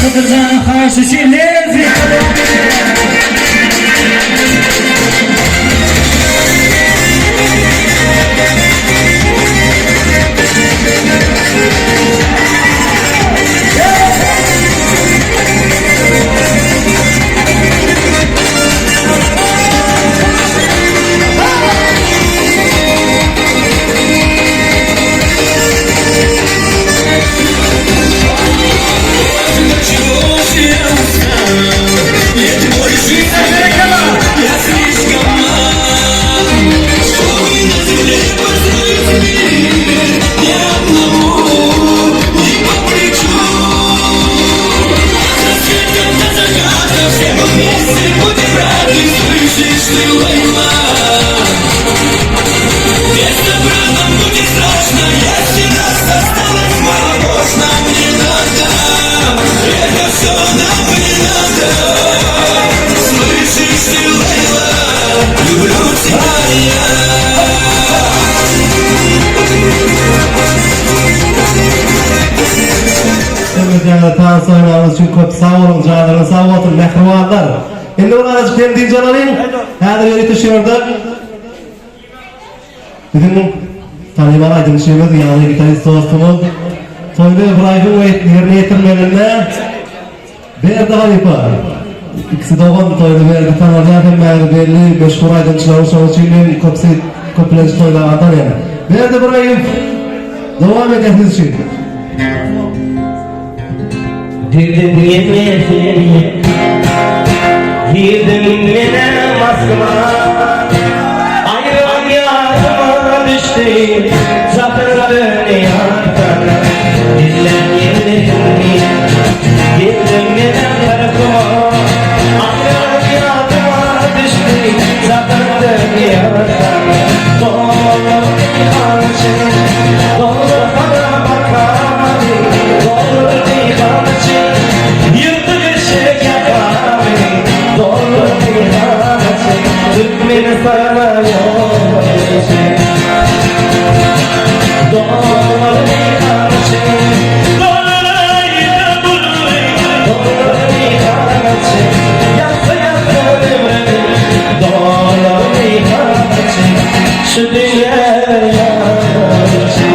Hydyrjanyň haýyşy üçin lezginka dowam edýär. Hemmäňize tans oýnagyňyz üçin köp sag boluň, janyňyz sag bolsun, mähribanlar! Indi bir azajyk dem dynç alalyň. Häzir ýörite şu ýerde biziň tanymal aýdymçymyz, ýagny gitarist dostumyz Toýly Ybraýymyň we ýerine ýetirmeginde Berdi halypa. Ikisi dogan Toýly Berdi tanalýar hemmäňize belli meşhur aýdymçylaryň şonuň üçin men köpüsi köplenç Toýly agany tanýan. Berdi Ybraýym dowam edýär siz üçin. Girdim diýme seni Girdim menem aslyma Aýralyk ýadyma düşdi Çatyrady ýardan Dillän ýerlerini Girdim menem tarapyma Aýralyk ýadyma düşdi Çatyrady ýardan Doldy hançy Doldy sana bakamady Doldurdy hanaçy Ýyrtyk eşek ýakamy Doldurdy hanaçy Türkmenistana ýolbaşçy Doldurdy hanaçy Doldurdy hanaçy Ýatsa ýatsa ömrüni Doldurdy hanaçy Şu dünýä ýolbaşçy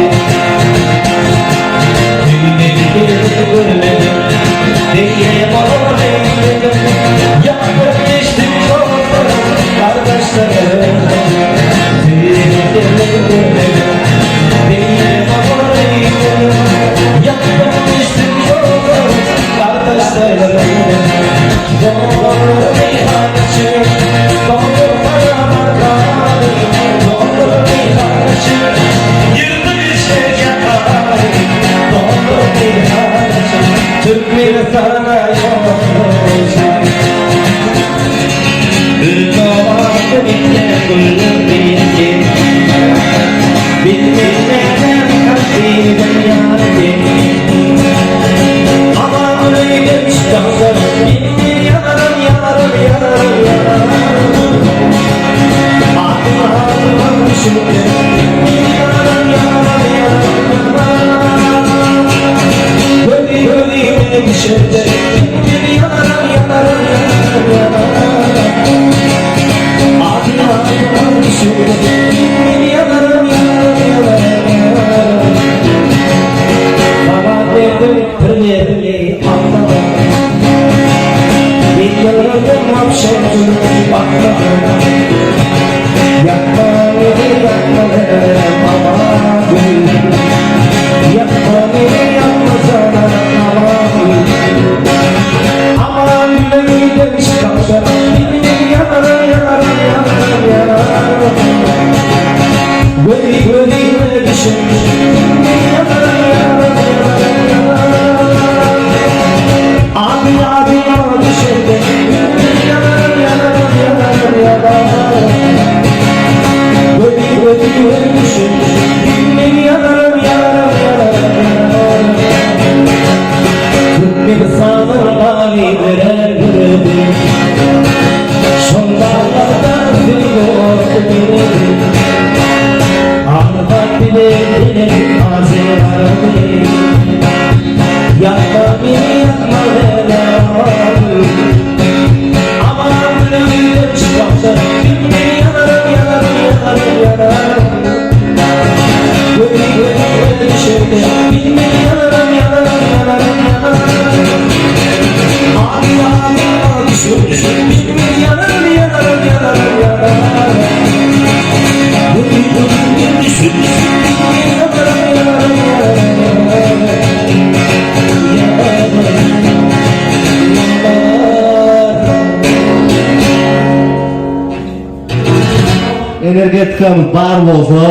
Energetikamyz bar bolsa,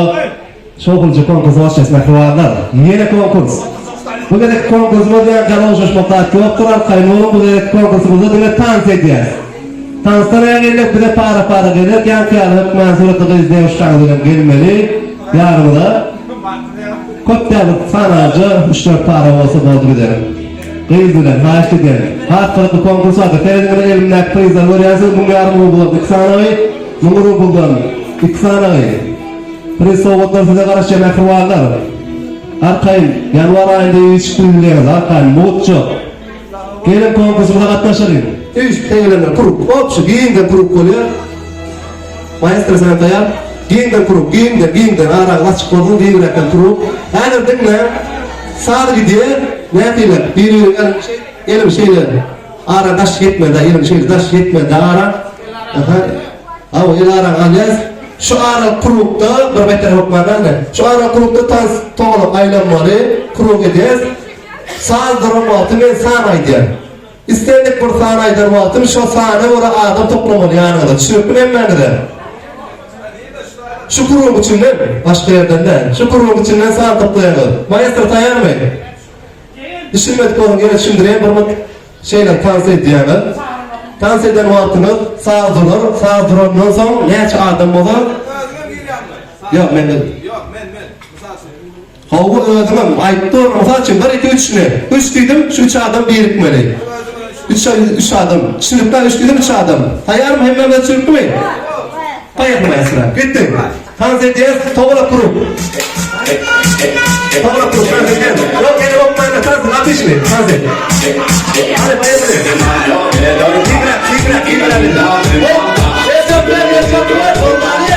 şowhunja konkurs başlasyn mähribanlar. Ýene konkurs. Bu gezek konkursymyz ýaňky ýaly ogşaşmak zat ýokdur, arkaýyn boluň, bu gezek konkursymyzda diňe tans edýäs. Tansdan öň gelmek bize para-para gerek, ýaňky ýaly hökman suratly gyz dewuşkaňyz bilen gelmeli ýanymyza. Köp däl bir sanaja üç-dört para bolsa boldy bize. Gyz bilen, haýyşt edýän. Has gyzykly konkurs bardyr. Serediň mine elimdäki prizleri görýänsiňiz, 1500 rubldan iki sanagy, 1000 rubldan iki sanagy. Priz sowgatlar size garaşýar mähribanlar. Arkaýyn, ýanwar aýynda ýüz çykyp bilýäňiz, arkaýyn, mugtjak. Geliň konkursymyza gatnaşalyň. Üç tegeleme krug, obşi giňden krug bolýar. Maestro sen taýar. Giňden krug, giňden, giňden, araňyz açyk bolsun, giňräkden krug. Häzir diňle. Saz gidýär. Nähili? Bir-biriň elini şeý, elini şeýle. Ara daş ýetmedi, elini şeýle daş ýetmedi ara. Aha. Hawa, el araňy alýas. Şu ara krugda bir beter hökman dälmi? Şu ara krugda tans togalak aýlanmaly, krug edýäs. Saz duran wagty men san aýdýan. Islendik bir san aýdan wagtym şo sana görä adam toplamaly ýanyňyza. Düşüripmi hemmäňize? Şu krugyň içinden, başga ýerden däl. Şu krugyň içinden san toplaýaňyz. Maestro taýýarmy? Düşünmedik bolsaň ýene düşündireýin bir minut. Şeýle tans edýäňiz. Tans eden wagtyňyz saz durar. Saz durandan soň näçe adam bolar? Özüňem girýäňmi? Ýok, men. Ýok, men, men. Mysal üçin. Hawa özüňem aýyp dur mysal üçin bir iki üç ne üç diýdim şu üç adam birikmeli üç üç adam düşünipmi üç diýdim üç adam taýýarmy hemmämiz düşünipmi poýehli maestro gitdik tans edýäs togalak kruг togalak kruг tans edýäs ýok ýene okmaýyn tans otlişnyý tans et hany poýehli giňräk giňräk giňräk hop el çapýar el çapýar bolmaly.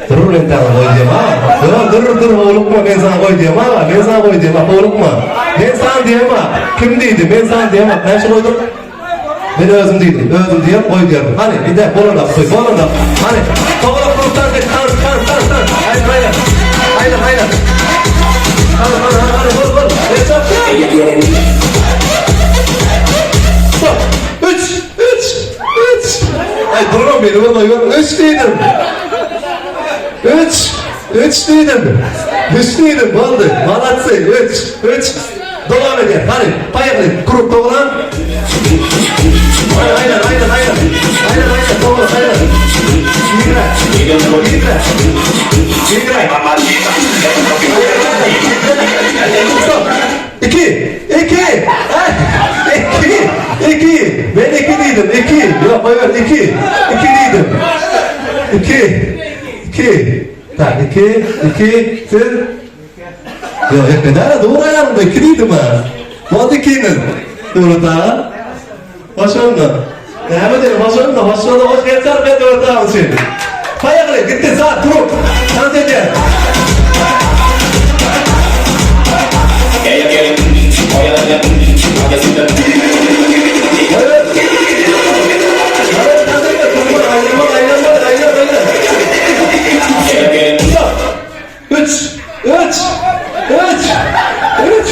Dur men saňa goý diýem ha. Dur dur dur howlukma men saňa goý diýem ha. Men saňa goý diýem ha howlukma. Men saňa diýem ha. Kim diýdi? Men saňa diýem ha. Näçe goýdum? Men özüm diýdim. Özüm diýem goý diýerim. Hany indi bolanok goý bolanok. Hany togalak bolup tans et tans tans tans tans. Aýlan aýlan. Aýlan aýlan. Hany hany hany hany bol bol. Stop. Üç, üç, üç. Aý duruň beni bir goýber. Üç diýdim. Üç, üç diýdim. Üç diýdim, boldy. Malatsy, üç, üç. Dowam edýär. Hany, poýehli. Krug doglan. Aýlan, aýlan, aýlan. Aýlan, aýlan, doglan, aýlan. Giňräk. Giňräk. Giňräk. Stop. Iki! Iki! Iki! Iki! Men iki diýdim, iki! Ýok, goýber, iki! Iki diýdim. Iki! Iki! Tak, iki, iki, siz? Ýok, ýeke däl, dur aýagymda, iki diýdim ha. Boldy ikiňiz. Döwlet aga. Hoş boldy. Näme diýelim, hoş boldy, hoş boldy, hoş geç çarp et Döwlet aga üçin. Poýehli, gitdi, sag, turup, tans edýär. Goýber. Goýber, tans edýär, turma, aýlanmaly, aýlanmaly, aýlan, aýlan. Stop. Üç, üç, üç, üç.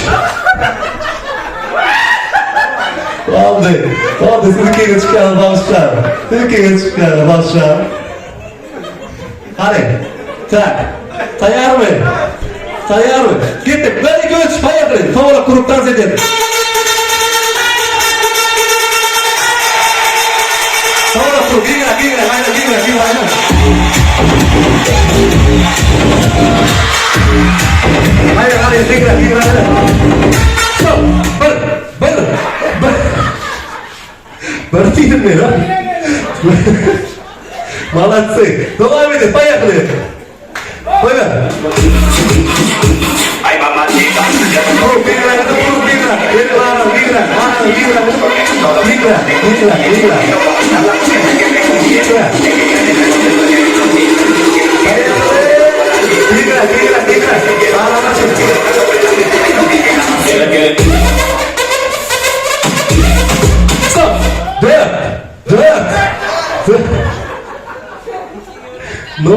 Boldy, boldy, siz ikiňiz çykýaňyz bagyşlaň. Siz ikiňiz çykýaňyz bagyşlaň. Hany, tak, taýýarmy? Taýýarmy? Gitdik, bir, iki, üç, poýehli, togalak gurup tans edýäs. Togalak gurup, giňräk, giňräk, aýlan, giňräk, giňräk, aýlan. Aýlan, aýlan, giňräk, giňräk, aýlan. Stop, bir, bir, bir. Bir diýdim men, ha? Молодцы. Dowam edin, poýehli. Goýber. Giňräk, giňräk, giňräk, giňräk, giňräk, giňräk, giňräk. Giňräk. Giňräk, giňräk, giňräk. Arany açyň. Stop. Dört. Dört. Dört. No,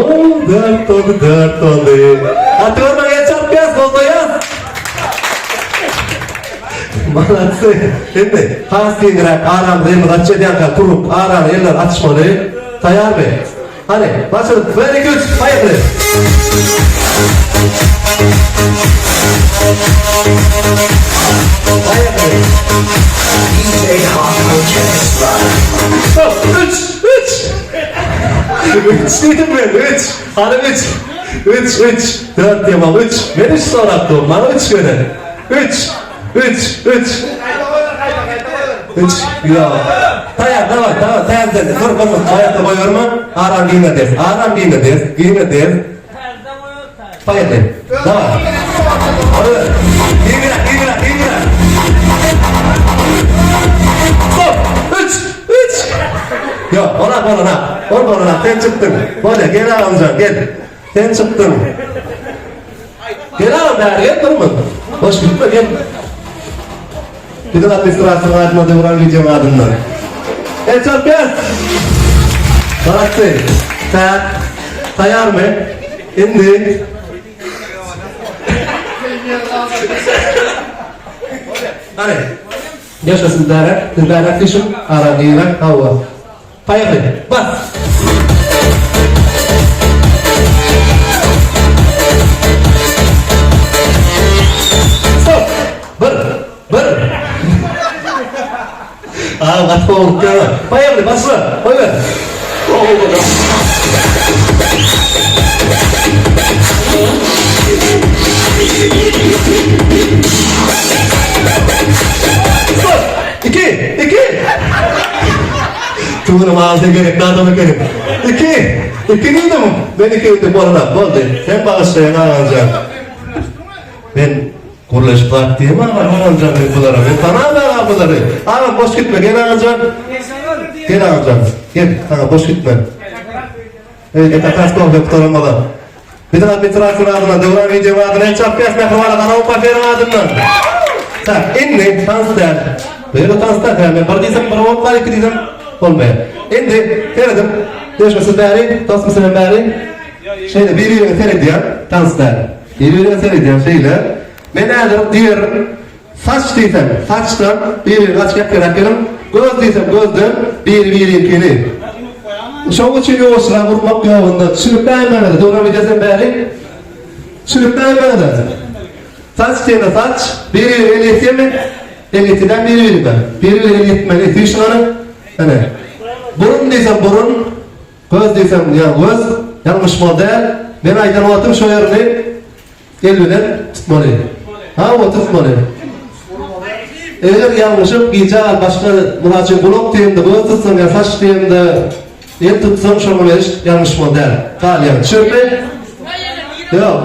dört oldy, dört oldy. Gaty görme, el çarpýas, goldaýas. Malatsy. Indi has giňräk aramyzy elimizi açyp edýänkä turup arany eller açmaly. Taýarmy? Hany, başladyk. Bir, iki, üç, poýehli! Poýehli! Stop! Üç! Üç! Üç diýdim men, üç! Hany üç! Üç, üç! Dört diýemok, üç! Men üç sorap durun, maňa üç gerek. Üç! Üç, üç! Üç, ýok. Taýýar, daway, daway, täzeden. Dur, bir minut, aýakda goýberme. Aram giňeldes, aram giňeldes, giňeldes. Poýehli. Daway. Goýber. Giňräk, giňräk, giňräk. Stop! Üç, üç! Ýok, bolar, bolar, Ol bolar, sen çykdyň. Bolýar, gel agamjan, gel. Sen çykdyň. Gel agam bäri gel durma. Boş gitme gel. Biziň administrasiýanyň adyna Döwran wideoň adyndan. El çarpýas. Malatsy. Tak. Taýarmy? Indi. Hany. Ýaşa siz bäräk, siz bäräk düşüň, ara giräk, hawa. Poýehli. Bas. Stop. Bir. Bir. Aa, gaty bolup gitýär. Poýehli, başla. Goýber. Stop. Iki. Iki. Tuguny maňa sen gerekli adam ekeniň. Iki! Iki diýdim. Men iki diýdim, bolana, boldy. Sen bagyşlaýaň agamjan. Men gürleşip zat diýem aga, agamjan men bulara. Men tanam aga bulary. Agam boş gitme, gel agamjan. Gel agamjan. Gel, saňa boş gitme. Öýde kakas kofe gutaramada. Biziň administrasiýanyň adyndan, Döwran wideoň adyndan el çarpýas mähriban Garagum kafeniň adyndan. Tak, indi tans däl. Bu ýerde tans däl, sebäbi men bir diýsem bir bolup galyp, iki diýsem bolmaýar. Indi seredip, döşme siz bäri, dostum sen hem bäri. Şeýle bir-biriňe seredýän, tans däl. Bir-biriňe seredýän şeýle. Men häzir diýerin, saç diýsem, saçdan bir-biriňe açyk ýapýan äkeliň, göz diýsem gözden biri-biriňkini. Şoň üçin ýuwaşrak urmak ýogunda. Düşünip bäýmäňiz, dowam edesem bäri. Düşünip bäýmäňiz. Saç diýende saç, biri-biri el ýetýärmi? El ýetýär biri-birine. Biri-biri el ýetmeli. Süýşüň hany. Ene. Burun diýsem burun, göz diýsem ýa göz, ýalňyşmaly däl. Men aýdan wagtym şo ýerini El bilen tutmaly. Hawa tutmaly. Eger ýalňyşyp gijä galyp başga mysal üçin gulak diýende göz tutsaň ýa saç diýende el tutsaň şoňa beriş ýalňyşmaly däl. Galýar. Düşürmi? Ýok.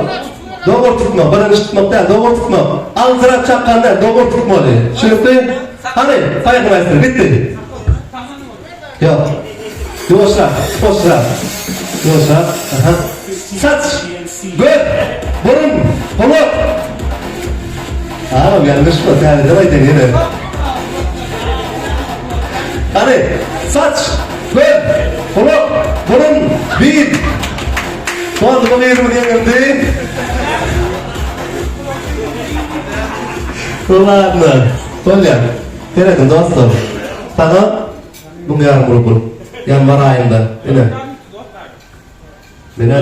Dogry tutmak, birinji tutmak däl, dogry tutmak. Aljyrap çakgan däl, dogry tutmaly. Düşürmi? Hany, paýhmaýster, bitdi. Ýok. Ýuwaşrak, hoşrak. Ýuwaşrak. Aha. Saç, göz, burun, gulak. Agam ýalňyşma, täzeden aýdaýyn ýene. Hany, saç, göz, gulak, burun, bir. Boldy, bu birimiz ýeňildi. Ladno. Bolýar. Serediň dostlar. Saňa 1000,5 rubl. Ýanwar aýynda. Ine. Mene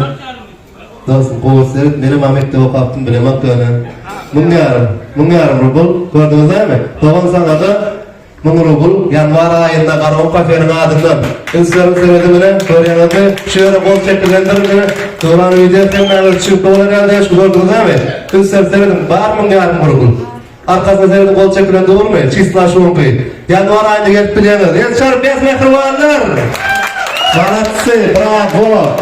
Dostum gowy seret, menem a mekdep okapdym bilemok ýöne. 1000,5, 1000,5 rubl. Gördüňiz dämi? Dogan saňada 1000 rubl ýanwar aýynda Garagum kafeniň adyndan. Ünslerin serediň ine, görýäňizmi? Şu ýere gol çekilendir ine. Döwran wideo hemmäňiz üçin dolar ýaly şu gördüňiz dämi? Ünsler serediň, bar 1000,5 rubl. Arkasyna seredip gol çekilen dogrumy? Çisla şuňky. Ýanwar aýynda gelip bilýäňiz. El çarpýas mähribanlar! Malatsy, bravo!